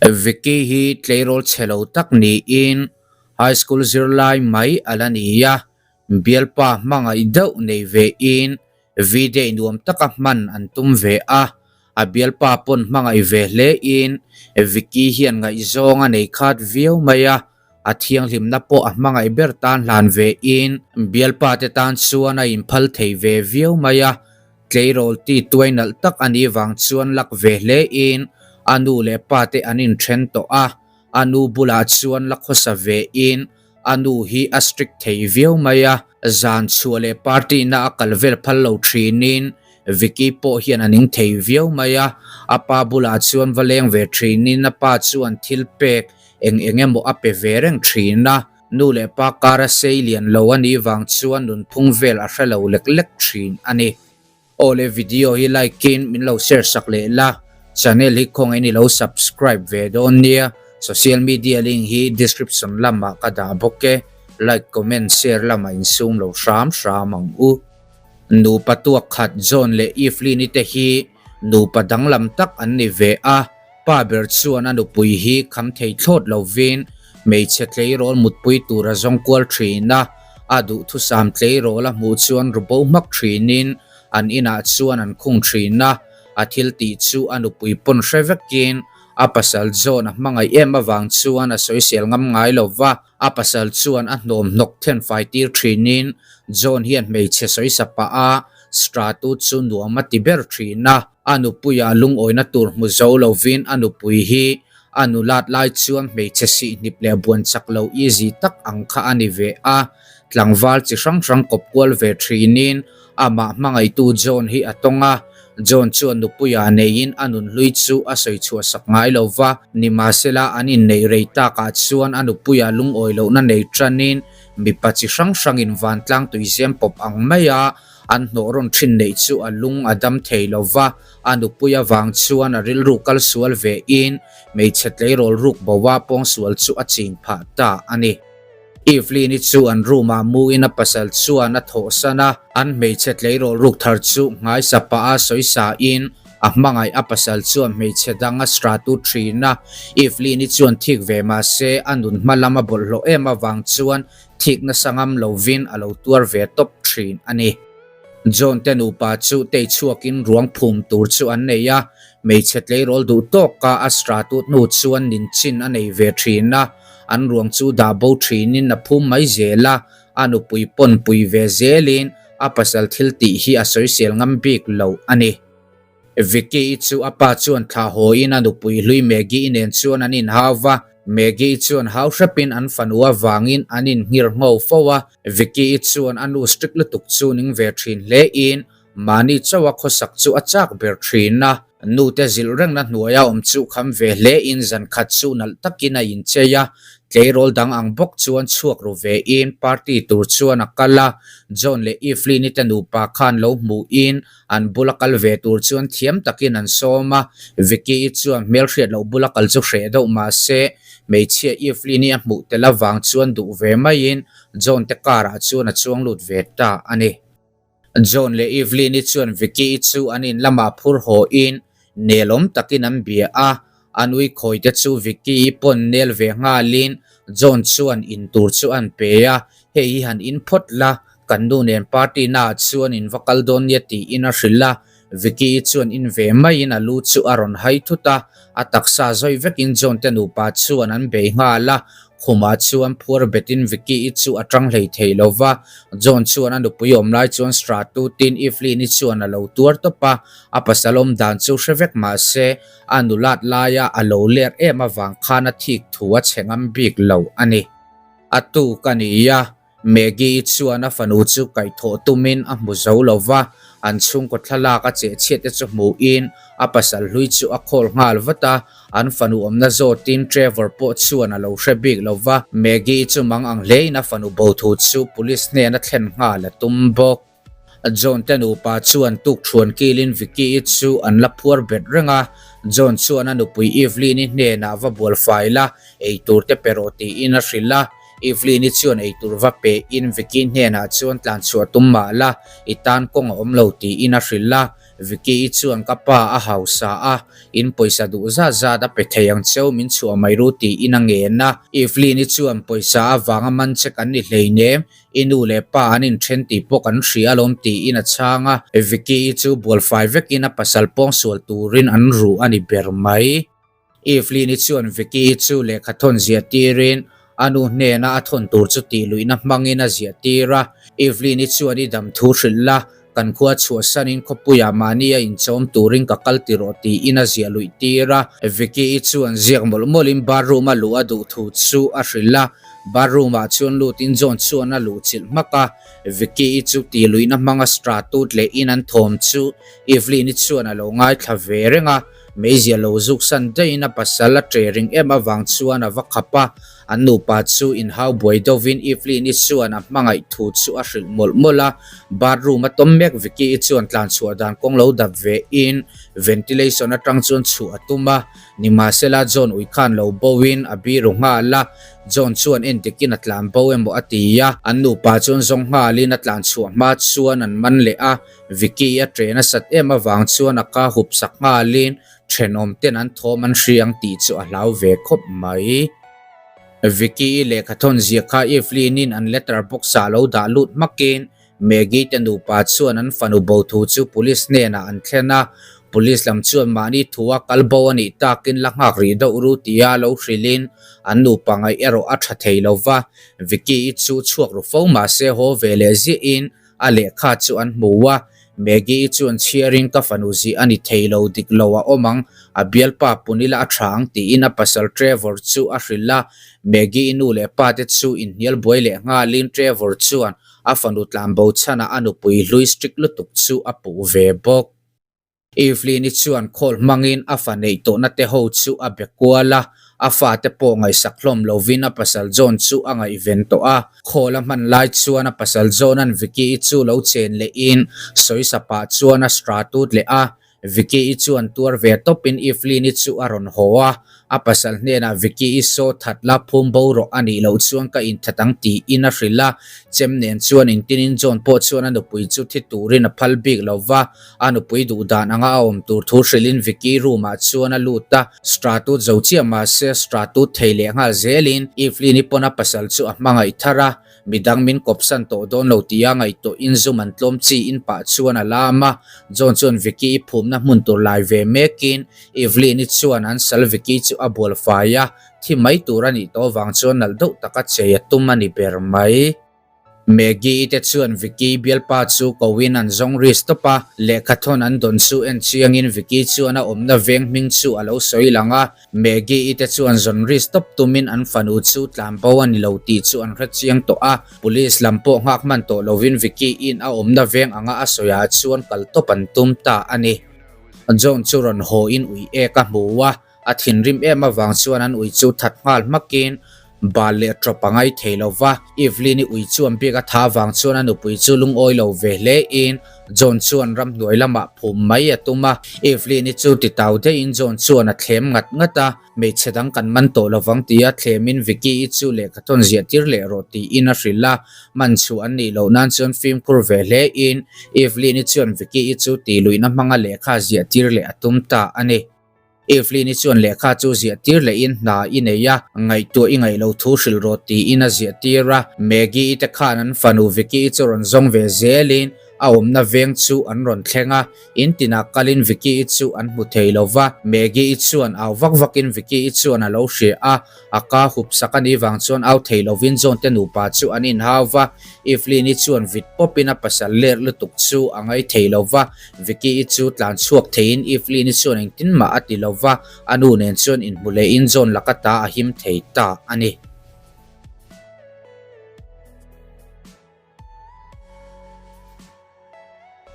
Vicky hi tleirawl chhe lo tak niin high school zirlai mai a la ni a, bialpa hmangaih deuh nei ve in V-day nuam taka hman an tum ve a, a bialpa pawn hmangaih ve hle in Vicky hian ngaihzawng a nei khat viau mai a, a thianghlimna pawh a hmangaih ber tan hlan ve in bialpa te tan chuan a inphal thei ve viau mai a, Tleirawl ti tuai nalh tak a nih vang chuan lak ve hle in a nu leh pa te an inthen tawh a, a nu bulah chuan la khawsa ve in a nu hi a strict thei viau mai a, zan chhuah leh party na a kal vel phal lo thin in Vicky pawh hian a ning thei viau mai a, a pa bulah chuan va leng ve thin in a pa chuan thil pek eng eng emaw a pe ve reng thin a. Nu leh pa kara sei lian lo a nih vang chuan nunphung vel a hre lo lek lek thin a ni. Aw le video hi like in min lo share sak leh la, channel hi khawngaih in i lo subscribe ve dawn nia, social media link hi description lamah ka dah bawk e, like comment share lamah insum lo hram hram ang u. Nupa tuak khat John leh Evelyn-i te hi nupa danglam tak an ni ve a, pa ber chuan a nupui hi kham thei thlawt lovin hmeichhe tleirawl mutpui tur a zawng kual thin a, a duhthusam tleirawl a hmuh chuan ru bo hmak thinin an inah chuan an khung thin a, a thil tih chu a nupui pawn hre vekin a pasal John a hmangaih em avang chuan a sawisel ngam ngai lo va. A pasal chuan a hnawm hnawk then fai tir thinin John hian hmeichhe sawisa pah a, Stratu chu nuam a ti ber thin a. A nupuia lungawina tur hmu zo lovin a nupui hi a nulat lai chuan hmeichhe sihhnip leh buan chak lo easy tak ang kha a ni ve a. Tlangval chi hrang hrang kawp kual ve thinin Amah hmangaihtu John hi a tawng a, John chuan nupuia neiin a nunhlui chu a sawi chhuah sak ngai lo va, nimahsela an inneih rei takah chuan a nupuia lungawi lohna nei tanin mipa chi hrang hrangin vantlang tuizem pawp ang maia an hnawh rawn thin neih chu a lung a dam thei lo va, a nupui avang chuan a rilru kal sual vein hmeichhe tleirawl ruk boa pawngsual chu a ching phah ta a ni. Evelyn-i chu an room-ah muin a pasal chuan a thawhsan a, an hmeichhe tleirawl ruk thar chu nghaisa pah a sawi sain a hmangaih a pasal chuan hmeichhe dang a sratu thin a. Evelyn-i chuan thik ve mah se a nun hma lam a bawlhhlawh em avang chuan thik nasa ngam lovin a lo tuar ve tawp thin a ni. John te nupa chu tei chhuakin ruang phum tur chu an nei a, hmeichhe tleirawl duh tawka a sratu hnu chuan ninchin a nei ve thin a. An ruang chu dah bo thinin a phum mai zel a, a nupui pawn pui ve zelin a pasal thil tih hi a sawisel ngam bik lo a ni. Vicky-i chu a pa chuan thlah hawiin a nupui hlui Maggie-i nen chuan an inhau va, Maggie-i chuan hau hrepin an fanu avangin an inhngir ngho fo a, Vicky-i chuan a nu strict lutuk chu ning ve thin hlein Mahni chauha khawsak chu a chak ber thin a, nute zilh rengna hnuaia awm chu kham ve hle in zan khat chu nalh takin a inchei a, tleirawl dang ang bawk chuan chhuak ru ve in party tur chuan a kal a, John leh Evelyn-i te nupa khan lo hmuh in an bula kal ve tur chuan thiam takin an sawm a, Vicky-i chuan hmelhriat loh bula kal chu hreh deuh mah se hmeichhia Evelyn-i a hmuh tel avang chuan duh ve maiin John te car ah chuan a chuang lut ve ta a ni. John leh Evelyn-i chuan Vicky-i chu an in lamah phur haw in nelawm takin an bia a, a nui khawi te chu Vicky-i pawn nel ve nghalin John chuan in tur chu an pe a, hei hi han in phawt la, kan nu nen party naah chuan in va kal dawn nia tiin a hrilh a, Vicky-i chuan in ve maiin a lu chu a rawn hai thut a, a taksa zawi vekin John te nupa chuan an bei nghal a, Khumah chuan phuar betin Vicky-i chu a tang hlei thei lo va, John chuan a nupui awm lai chuan Stratutin Evelyn-i chuan a lo tuar tawp a, a pasal awm dan chu hre vek mah se a nulat laia a lo ler em avang khan a thik thu a chhe ngam bik lo a ni. A tuk a ni a, Maggie-i chuan a fanu chu kaihthawh tumin a hmu zo lo va, an chhungkaw thlalak a chehchhiat te chu hmuhin a pasal hlui chu a call nghal vat a, an fanu awmna zawtin Trevor pawh chuan a lo hre bik lo va, Maggie-i chu mang ang hlein a fanu bo thu chu police hnena thlen nghal a tum bawk. John te nupa chuan tuk thuan kilin Vicky-i chu an la phuar bet reng a, John chuan a nupui Evelyn-i hnenah va bual fai la, eitur te pe rawh tiin a hrilh a. Evelyn-i chuan eitur va pe in Vicky hnenah chuan tlan chhuah tum mah la, i tan kawng a awm lo tiin a hrilh a. Vicky-i chuan ka pa a hausa a, in pawisa duh zat zat a pe thei ang cheu min chhuah mai ru tiin a ngen a. Evelyn-i chuan pawisa avanga man che kan ni hleinem, i nu leh pa an inthen tih pawh kan hria alawm tiin a chhang a. Vicky-i chu bualfai vekin a pasal pawngsual turin an ruh a ni ber mai. Evelyn-i chuan Vicky-i chu lehkha thawn ziah tirin a nu hnena a thawn tur chu tih luihna hmangin a ziah tir a. Evelyn-i chuan i dam thu hrilh la, kan khua chhuahsanin khawpuiah mahni a inchawm turin ka kal ti rawh tiin a ziah luih tir a. Vicky-i chuan ziak mawlh mawlhin bathroom a luh a duh thu chu a hrilh a. Bathroom ah chuan lutin John chuan a luh chilh hmak a. Vicky-i chu tih luihna hmanga stratut leh in an thawm chu Evelyn-i chuan a lo ngaithla ve reng a. Meizia lo zuk san daihin a pasal a ṭe ring em avang chuan a va khap a, an nupa chu inhau buai deuhvin Evelyn-i chuan a hmangaih thu chu a hrilh mawlh mawlh a. Bathroom a tawm mek Vicky-i chuan tlan chhuah dan kawng lo dap ve in ventilation atang chuan chhuah a tum a, nimahsela John ui khan lo bo in a biru nghal a, John chuan endikin a tlan bo emaw a ti a, an nupa chuan zawng nghalin a tlan chhuah hma chuan an man leh a. Vicky a ṭe nasat em avang chuan a ka hup sak nghalin ṭhenawm ten an thawm an hria ang tih chu a hlau ve khawp mai. Vicky i lehkha thawn zia kha Evelyn-in an letter box ah lo dah lut hmakin Maggie te nupa chuan an fanu bo thu chu police hnenah an thlen a, police lam chuan mahni thu a kal bo a nih takin la nghak rih deuh ru tia lo hrilhin an nupa ngaih erawh a ṭha thei lo va, Vicky i chu chhuak ru fo mahse haw ve leh ziahin A lehkha chu an hmu a, Maggie-i chuan chhiarin ka fanu zih a ni thei lo dik lo a awm ang, a bialpa pun ila a tha ang tiin a pasal Trevor chu a hrilh a. Maggie-i nu leh pa te chu inhnial buai leh nghalin Trevor chuan a fanu tlanbo chhanah a nupui hlui strict lutuk chu a puh ve bawk. Evelyn-i chuan khawl hmangin a fa neih tawhna te ho chu a be kual a, a fate pawh ngaihsak hlawm lovin a pasal John chu a ngaihven tawh a. Khawl a hman lai chuan a pasal John-a'n Vicky-i chu lo chen lehin sawisa pah chuan a stratut leh a. Vicky-i chuan tuar ve tawpin Evelyn-i chu a rawn haw a, a pasal hnenah Vicky-i saw that la phum bo rawh a nih loh chuan ka inthat ang tiin a hrilh a. Chem nen chuan intinin John pawh chuan a nupui chu thi turin a phal bik lo va. A nupui duh dan anga a awm tur thu hrilhin Vicky room ah chuan a lut a, Stratut zo chiah mahse Stratut thei leh nghal zelin Evelyn-i pawn a pasal chu a hmangaih thar a, midang min kawpsan tawh dawn lo tia ngaihtuahin zum an tlawm chi in pah chuan a lam a, John chuan Vicky-i phumna hmun tur lai ve mekin Evelyn-i chuan an sal Vicky chu a bual fai a, thi mai tur a nih tawh vang chuan nalh deuh taka chei a tum a ni ber mai. Maggie-i te chuan Vicky bialpa chu koin an zawng ri stop a, lehkha thawn an dawn chu en chiangin Vicky chuan a awmna veng hming chu a lo sawi lang a. Maggie-i te chuan zawn ri stop tumin an fanu chu tlan bo a ni lo tih chu an hre chiang tawh a, police lam pawh nghak hman tawh lovin Vicky-i'n a awmna veng anga a sawiah chuan kal tawp an tum ta a ni. John chu rawn haw-in ui ek a hmu a, A thinrim em avang chuan an ui chu that nghal hmakin bal leh tawp a ngai thei lo va. Evelyn-i ui chuan biak a tha avang chuan a nupui chu lungawi lo ve hle in John chuan ramhnuai lamah phum mai a tum a. Evelyn-i chu titau deuhin John chuan a thlem ngat ngat a, hmeichhe dang kan man tawh lovang tia thlemin Vicky-i chu lehkha thawn ziah tir leh rawh tiin a hrilh a. Man chhuah an nih loh nan chuan fimkhur ve hle in Evelyn-i chuan Vicky-i chu tihluihna hmanga lehkha ziah tir leh a tum ta a ni. Evelyn-i chuan lehkha chu ziah tir lehin hna i nei a, ngaihtuah i ngaih lo thu hrilh rawh tiin a ziah tir a. Maggie-i te khan an fanu Vicky-i chu rawn zawng ve zelin a awmna veng chu an rawn thleng a, in tinah kalin Vicky-i chu an hmu thei lo va. Maggie-i chuan au vak vakin Vicky-i chuan a lo hria a, a ka hup sak a nih vang chuan au thei lovin John te nupa chu an inhau va. Evelyn-i chuan vit pawpin a pasal ler lutuk chu a ngai thei lo va, Vicky-i chu tlan chhuak theiin Evelyn-i chuan engtin mah a ti lo va, a nu nen chuan inhmu lehin John laka ta a him thei ta a ni.